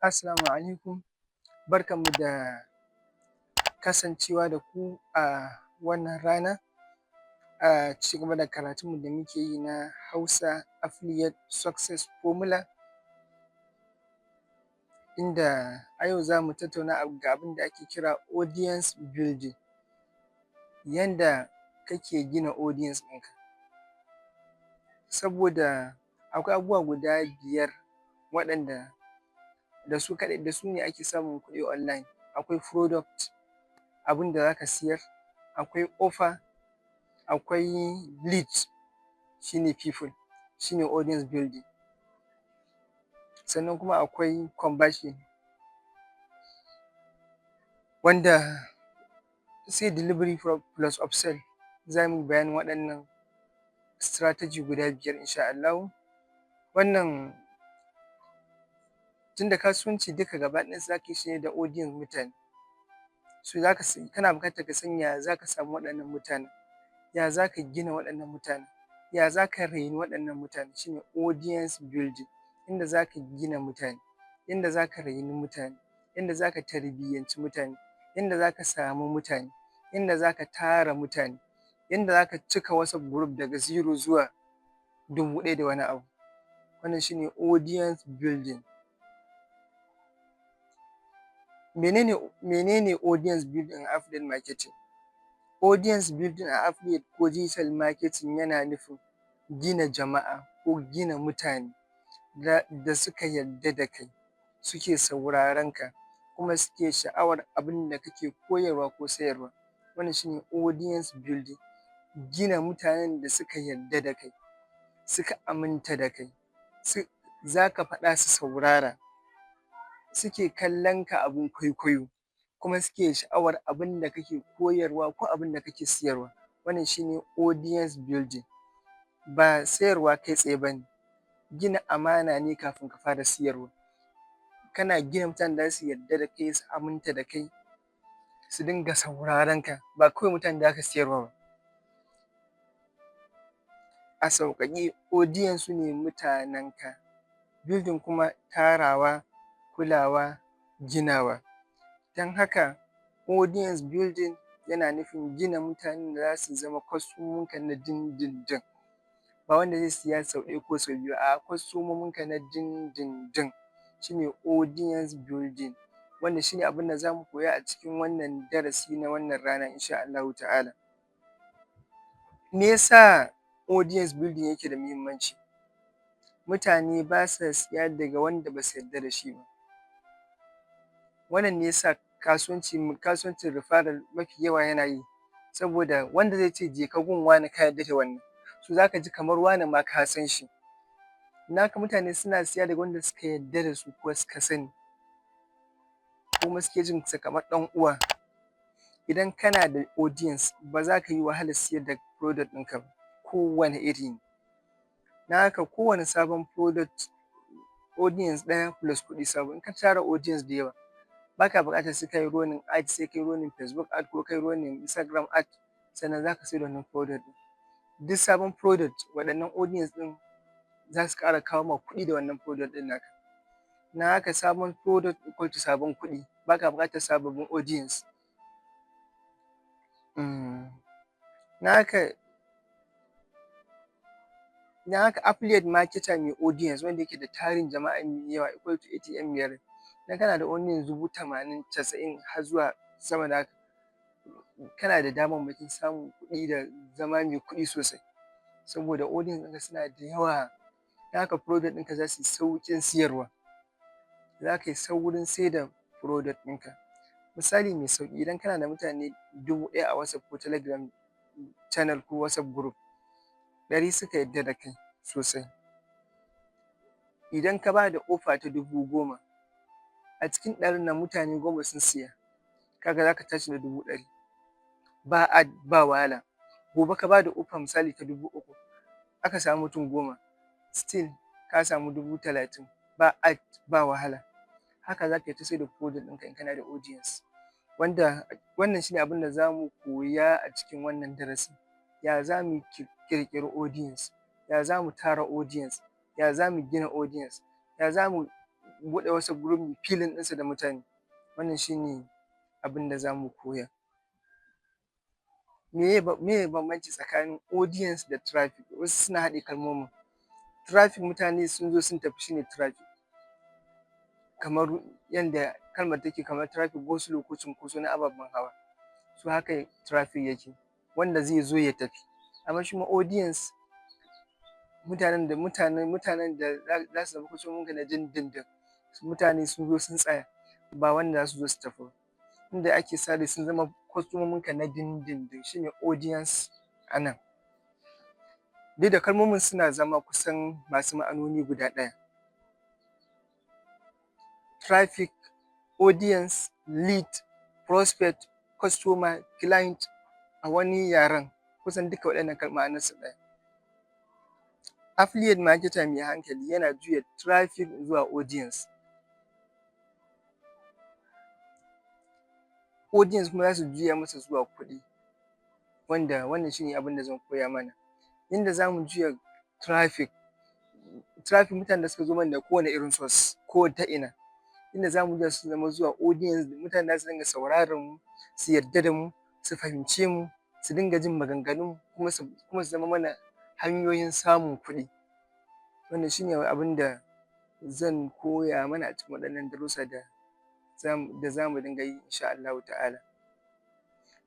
Assalamu alaikum, barkanmu da kasancewa da ku a wannan rana, a cigaba da karatunmu da muke yi na Hausa Affiliate Success Formula, inda a yau za mu tattauna ga abin da ake kira audience building, yanda kake gina audience ɗinka. Saboda akwai abubuwa guda biyar waɗanda da su kaɗai, da su ne ake samun kuɗi online. Akwai product, abin da za ka siyar, akwai offer, akwai lead, shi ne people, shi ne audience building, sannan kuma akwai conversion, wanda sai delivery plus upsell. Za mu yi bayanin waɗannan strategy guda biyar insha Allahu. Wannan tunda kasuwanci duka gaba ɗayansa za ka yi shi ne da audience, mutane. So kana buƙatar ka san ya za ka samu waɗannan mutanen, ya za ka gina waɗannan mutanen, ya za ka raini waɗannan mutanen, shi ne audience building. Inda za ka gina mutane, inda za ka raini mutane, inda za ka tarbiyyanci mutane, inda za ka samu mutane, inda za ka tara mutane, inda za ka cika WhatsApp group daga zero zuwa 1000 da wani abu. Wannan shi ne audience building. Mene ne audience building a affiliate marketing? Audience building a affiliate ko digital marketing yana nufin gina jama'a ko gina mutane da suka yarda da kai, suke sauraron ka, kuma suke sha'awar abin da kake koyarwa ko sayarwa. Wannan shi ne audience building: gina mutanen da suka yarda da kai, suka aminta da kai, za ka faɗa su saurara, suke kallon ka abin kwaikwayo, kuma suke sha'awar abin da kake koyarwa ko abin da kake siyarwa. Wannan shi ne audience building. Ba sayarwa kai tsaye ba ne, gina amana ne kafin ka fara siyarwa. Kana gina mutanen da za su yarda da kai, su aminta da kai, su dinga sauraron ka, ba kawai mutanen da za ka siyarwa ba. A sauƙaƙe, audience su ne mutanenka, building kuma tarawa, kulawa, ginawa. Don haka audience building yana nufin gina mutanen da za su zama kwastomominka na dindindin, ba wanda zai siya sau ɗaya ko sau biyu ba, a'a, kwastomominka na dindindin shi ne audience building. Wannan shi ne abin da za mu koya a cikin wannan darasi na wannan rana insha Allahu ta'ala. Me ya sa audience building yake da muhimmanci? Mutane ba sa siya daga wanda ba su yarda da shi ba. Wannan ne ya sa kasuwancin referral mafi yawa yana yi, saboda wanda zai ce je ka gun wane, ka yarda da wannan, so za ka ji kamar wanen ma ka san shi. Don haka mutane suna siya daga wanda suka yarda da su ko suka sani, kuma suke jin sa kamar ɗan uwa. Idan kana da audience, ba za ka yi wahalar siyar da product ɗinka ba, kowane iri ne. Don haka kowane sabon product, audience ɗaya plus kuɗi sabo. In ka tara audience da yawa, ba ka buƙatar sai ka yi running ad, sai ka yi running Facebook ad ko ka yi running Instagram ad sannan za ka saida wannan product ɗin. Duk sabon product, waɗannan audience ɗin za su ƙara kawo ma kuɗi da wannan product ɗin naka. Don haka sabon product equal to sabon kuɗi, ba ka buƙatar sababbin audience. Don haka affiliate marketer mai audience, wanda yake da tarin jama'a mai yawa, equal to ATM mai. Idan kana da audience 80,000, 90,000 har zuwa sama da haka, kana da damammakin samun kuɗi da zama mai kuɗi sosai, saboda audience ɗinka suna da yawa. Don haka product ɗinka za su yi sauƙin siyarwa, za ka yi saurin saida product ɗinka. Misali mai sauƙi: idan kana da mutane 1000 a WhatsApp ko Telegram channel ko WhatsApp group, 100 suka yarda da kai sosai, idan ka ba da offer ta 10,000, a cikin 100n nan mutane 10 sun siya, ka ga za ka tashi da 100,000, ba ad, ba wahala. Gobe ka ba da offer, misali ta 3000, aka samu mutum 10, still ka samu 30,000, ba ad, ba wahala. Haka za ka yi ta saida product ɗinka in kana da audience. Wanda wannan shi ne abin da za mu koya a cikin wannan darasi: ya za mu ƙirƙiri audience, ya za mu tara audience, ya za mu gina audience, ya za mu Buɗe WhatsApp group, mu filling ɗinsa da mutane. Wannan shi ne abin da za mu koya. Meye bambanci tsakanin audience da traffic? Wasu suna haɗe kalmomin. Traffic, mutane sun zo sun tafi, shi ne traffic. Kamar yanda kalmar take, kamar traffic, go slow ko cunkoso na ababen hawa. So haka traffic yake, wanda zai zo ya tafi. Amma shi kuma audience, mutanen da za su zama kwastomominka na dindindin, mutane sun zo sun tsaya, ba wanda za su zo su tafi ba. Inda ake sa rai sun zama kwastomominka na dindindin, shi ne audience a nan. Duk da kalmomin suna zama kusan masu ma'anoni guda ɗaya. Traffic, audience, lead, prospect, customer, client, a wani yaren kusan duka waɗannan ma'anarsu ɗaya. Affiliate marketer mai hankali yana juya traffic zuwa audience. Audience kuma za su juya masa zuwa kuɗi, wanda wannan shi ne abin da zan koya mana. Yanda za mu juya traffic, traffic mutanen da suka zo mana da kowane irin source ko ta ina, inda za mu juya su zama zuwa audience, mutanen da za su dinga sauraron mu, su yarda da mu, su fahimce mu, su dinga jin maganganun mu, kuma su zama mana hanyoyin samun kuɗi. Wannan shi ne abin da zan koya mana a cikin waɗannan darussa da za mu dinga yi insha Allahu ta'ala.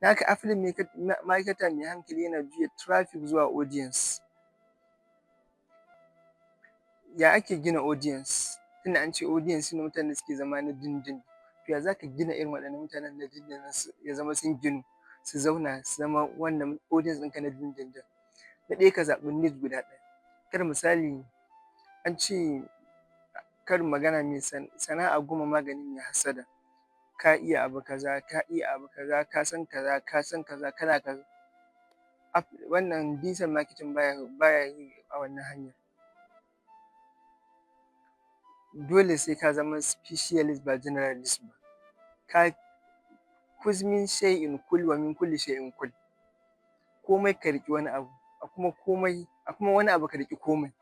Don haka affiliate marketer mai hankali yana juya traffic zuwa audience. Ya ake gina audience? Tunda an ce audience su ne mutanen da suke zama na dindindin, to ya za ka gina irin waɗannan mutanen na dindindin ya zama sun ginu, su zauna, su zama wannan audience ɗinka na dindindin? Na ɗaya, ka zaɓi niche guda ɗaya. Kar misali, an ce karin magana mai sana'a goma maganin mai hassada. Ka iya abu kaza, ka iya abu kaza, ka san kaza, ka san kaza, kana kaza. Wannan digital marketing baya yi a wannan hanyar. Dole sai ka zama specialist ba generalist ba. Ka khuz min shay'in kul wa min kulli shay'in kul. Komai ka riƙi wani abu, a kuma komai, a kuma wani abu ka riƙi komai.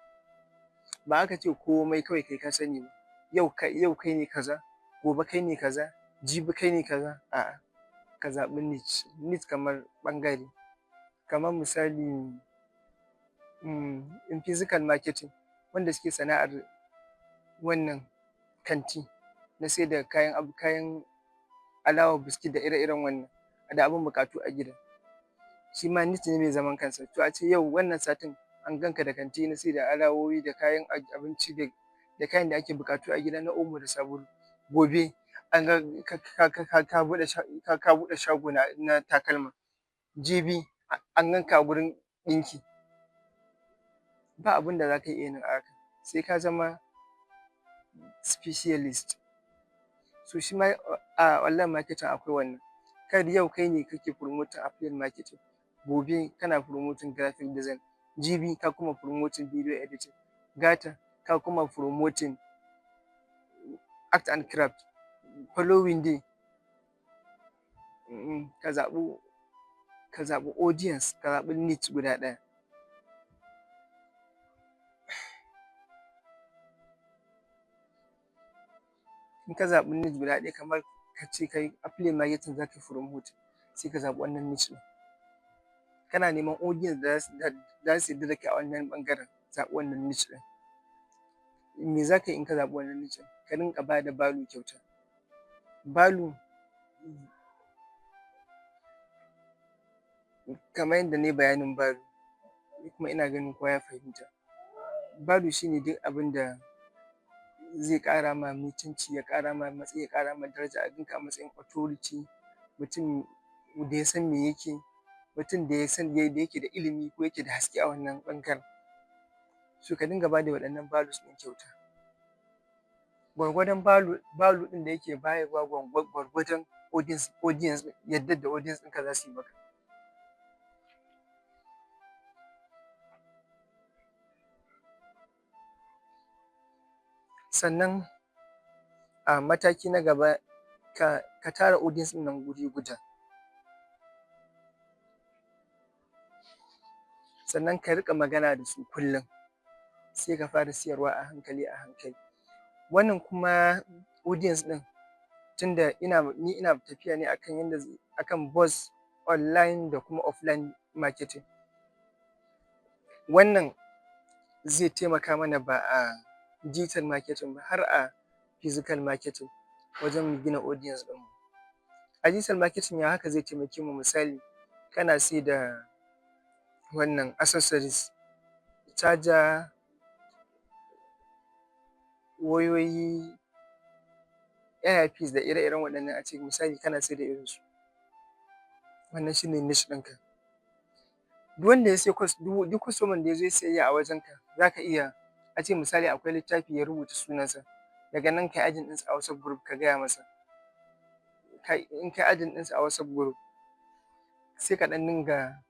Ba aka ce komai kawai kai ka sani ba. Yau kai ne kaza, gobe kai ne kaza, jibi kai ne kaza, a'a, ka zaɓi niche. Niche kamar ɓangare. Kamar misali, in physical marketing, wanda suke sana'ar wannan kanti na saida kayan abu, kayan alawa, biskit da ire-iren wannan da abin buƙatu a gida. Shi ma niche ne mai zaman kansa. To a ce yau wannan satin an ganka da kanti na saida alawowi da kayan abinci da kayan da ake buƙatu a gida na omo da sabulu. Gobe an ga ka buɗe shago na takalma. Jibi an ganka a gurin ɗinki. Ba abin da za ka iya yi a haka, sai ka zama specialist. So shi ma a online marketing akwai wannan. Kar yau kai ne kake promoting affiliate marketing, gobe kana promoting graphic design, jibi ka kuma promoting video editing, gata ka kuma promoting art and craft, following day ka zaɓi audience, ka zaɓi niche guda ɗaya. In ka zaɓi niche guda ɗaya, kamar ka ce kai affiliate marketing za ka yi promoting, sai ka zaɓi wannan niche ɗin. Kana neman audience da za su yarda da kai a wannan ɓangaren, zaɓi wannan niche ɗin. Me za ka yi in ka zaɓi wannan niche ɗin? Ka rinƙa ba da value kyauta. Value, kamar yadda na yi bayanin value, kuma ina ganin kowa ya fahimta. Value shi ne duk abin da zai ƙara ma mutunci, ya ƙara ma matsayi, ya ƙara ma daraja, a ganka a matsayin authority, mutum da ya san me yake, mutum da ya san da yake da ilimi ko yake da haske a wannan ɓangaren. So ka dinga ba da waɗannan values ɗin kyauta. Gwargwadon value ɗin da yake bayarwa, gwargwadon audience, yardar da audience ɗinka za su yi maka. Sannan a mataki na gaba, ka tara audience ɗin nan guri guda. Sannan ka riƙa magana da su kullum, sai ka fara siyarwa a hankali a hankali. Wannan kuma audience ɗin, tunda ni ina tafiya ne akan yanda akan both online da kuma offline marketing. Wannan zai taimaka mana ba a digital marketing ba, har a physical marketing wajen gina audience ɗinmu. A digital marketing ya haka zai taimake mu? Misali, kana saida wannan accessories, charger, wayoyi, earpiece da ire-iren waɗannan. A ce misali kana saida irinsu, wannan shi ne niche ɗinka. Duk wanda ya sai course, duk customer da ya zo siyayya a wajenka, za ka iya, a ce misali akwai littafi, ya rubuta sunansa, daga nan kai adding ɗinsa a WhatsApp group, ka gaya masa. In kai adding ɗinsa a WhatsApp group, sai ka ɗan dinga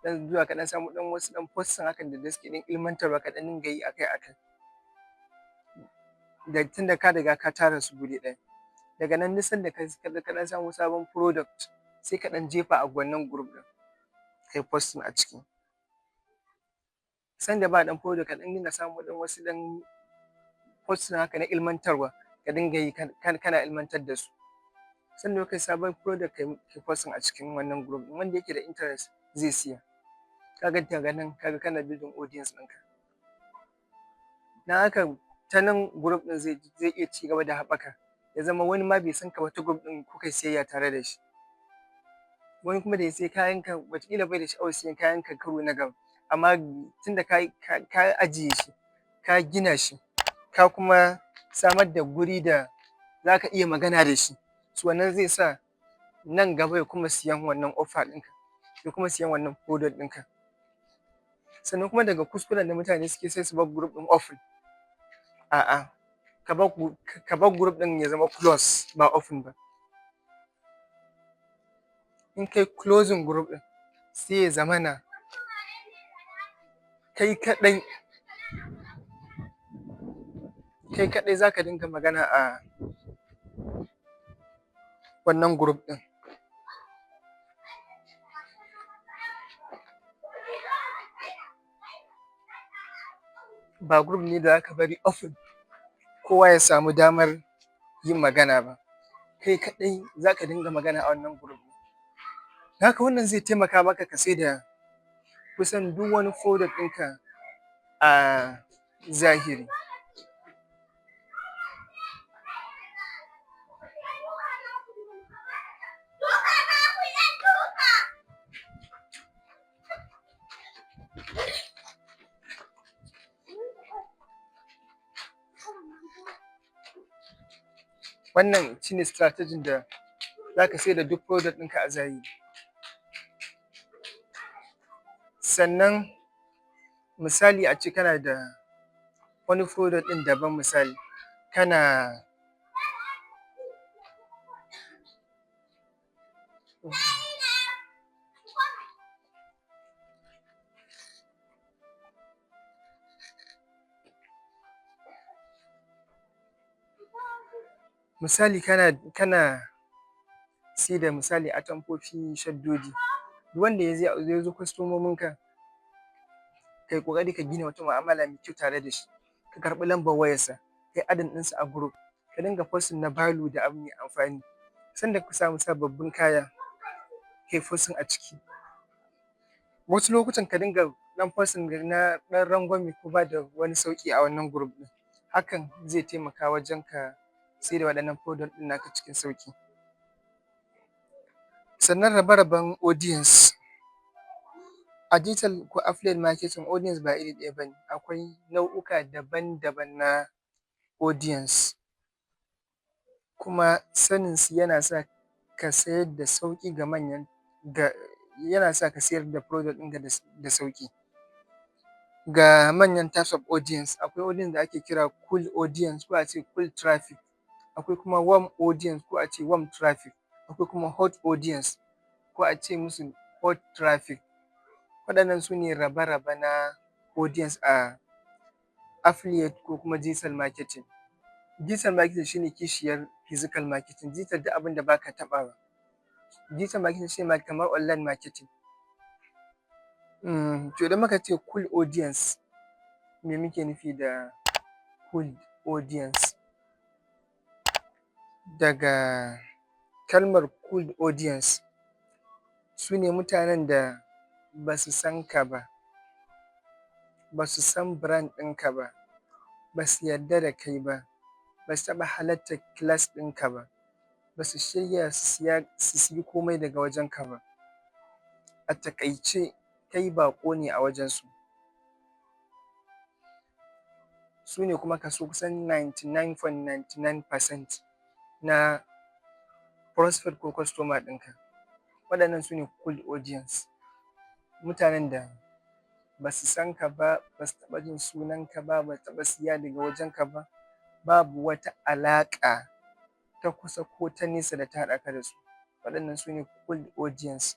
ɗan zuwa ka ɗan samu ɗan wasu ɗan posting haka da suke ɗan ilmantarwa, ka ɗan dinga yi akai-akai da tunda ka riga ka tara su guri ɗaya. Daga nan duk sanda ka ɗan samo sabon product, sai ka ɗan jefa a wannan group ɗin, kai posting a ciki. Sanda ba ɗan product, ka ɗan dinga samo ɗan wasu ɗan posting haka na ilmantarwa, ka dinga yi kana ilmantar da su. Sanda kuka yi sabon product, kai posting a cikin wannan group ɗin, wanda yake da interest zai siya. Ka ga daga nan ka ga kana building audience ɗinka. Don haka ta nan group ɗin zai iya cigaba da haɓaka, ya zama wani ma bai san ka ba, ta group ɗin kuka yi siyayya tare da shi. Wani kuma da ya sai kayanka, wataƙila bai da sha'awar siyan kayanka karo na gaba, amma tunda ka ajiye shi, ka gina shi, ka kuma samar da guri da za ka iya magana da shi, to wannan zai sa nan gaba ya kuma siyan wannan offer ɗinka, ya kuma siyan wannan product ɗinka. Sannan kuma daga kuskuren da mutane suke, sai su bar group ɗin open. A'a, ka bar group ɗin ya zama close, ba open ba. In kai closing group ɗin, sai ya zamana kai kaɗai za ka dinga magana a wannan group ɗin. Ba group ne da za ka bari open kowa ya samu damar yin magana ba, kai kaɗai za ka dinga magana a wannan group ɗin. Haka wannan zai taimaka maka ka saida kusan duk wani product ɗinka a zahiri. Wannan shi ne strategy da za ka saida duk product ɗinka a zahiri. Sannan misali a ce kana da wani product ɗin daban, misali kana saida misali atamfofi, shaddodi. Duk wanda ya zo, kwastomominka, kai ƙoƙari ka gina wata mu'amala mai kyau tare da shi, ka karɓi lambar wayarsa, kai adding ɗinsa a group, ka dinga posting na value da abu mai amfani. Sanda ka samu sababbin kaya, kai posting a ciki. Wasu lokutan ka dinga ɗan posting na ɗan rangwame ko ba da wani sauƙi a wannan group ɗin. Hakan zai taimaka wajen ka saida waɗannan product ɗin naka cikin sauƙi. Sannan rabe-raben audience a digital ko affiliate marketing, audience ba iri ɗaya ba ne, akwai nau'uka daban-daban na audience, kuma sanin su yana sa ka sayar da sauƙi ga manyan ga yana sa ka sayar da product ɗinka da sauƙi. Ga manyan types of audience: akwai audience da ake kira cold audience ko a ce cold traffic, akwai kuma warm audience ko a ce warm traffic, akwai kuma hot audience ko a ce musu hot traffic. Waɗannan su ne rabe-rabe na audience a affiliate ko kuma digital marketing. Digital marketing shi ne kishiyar physical marketing. Digital, duk abin da ba ka taɓawa. Digital marketing shi ne kamar online marketing. To, idan muka ce cold audience, me muke nufi da cold audience? Daga kalmar cold audience, su ne mutanen da ba su san ka ba, ba su san brand ɗinka ba, ba su yarda da kai ba, ba su taɓa halartar class ɗinka ba, ba su shirya su siyi komai daga wajenka ba. A taƙaice, kai baƙo ne a wajensu. Su ne kuma kaso kusan 99.99% na prospect ko customer ɗinka. Waɗannan su ne cold audience, mutanen da ba su san ka ba, ba su taɓa jin sunanka ba, ba su taɓa siya daga wajenka ba, babu wata alaƙa ta kusa ko ta nesa da ta haɗa ka da su. Waɗannan su ne cold audience.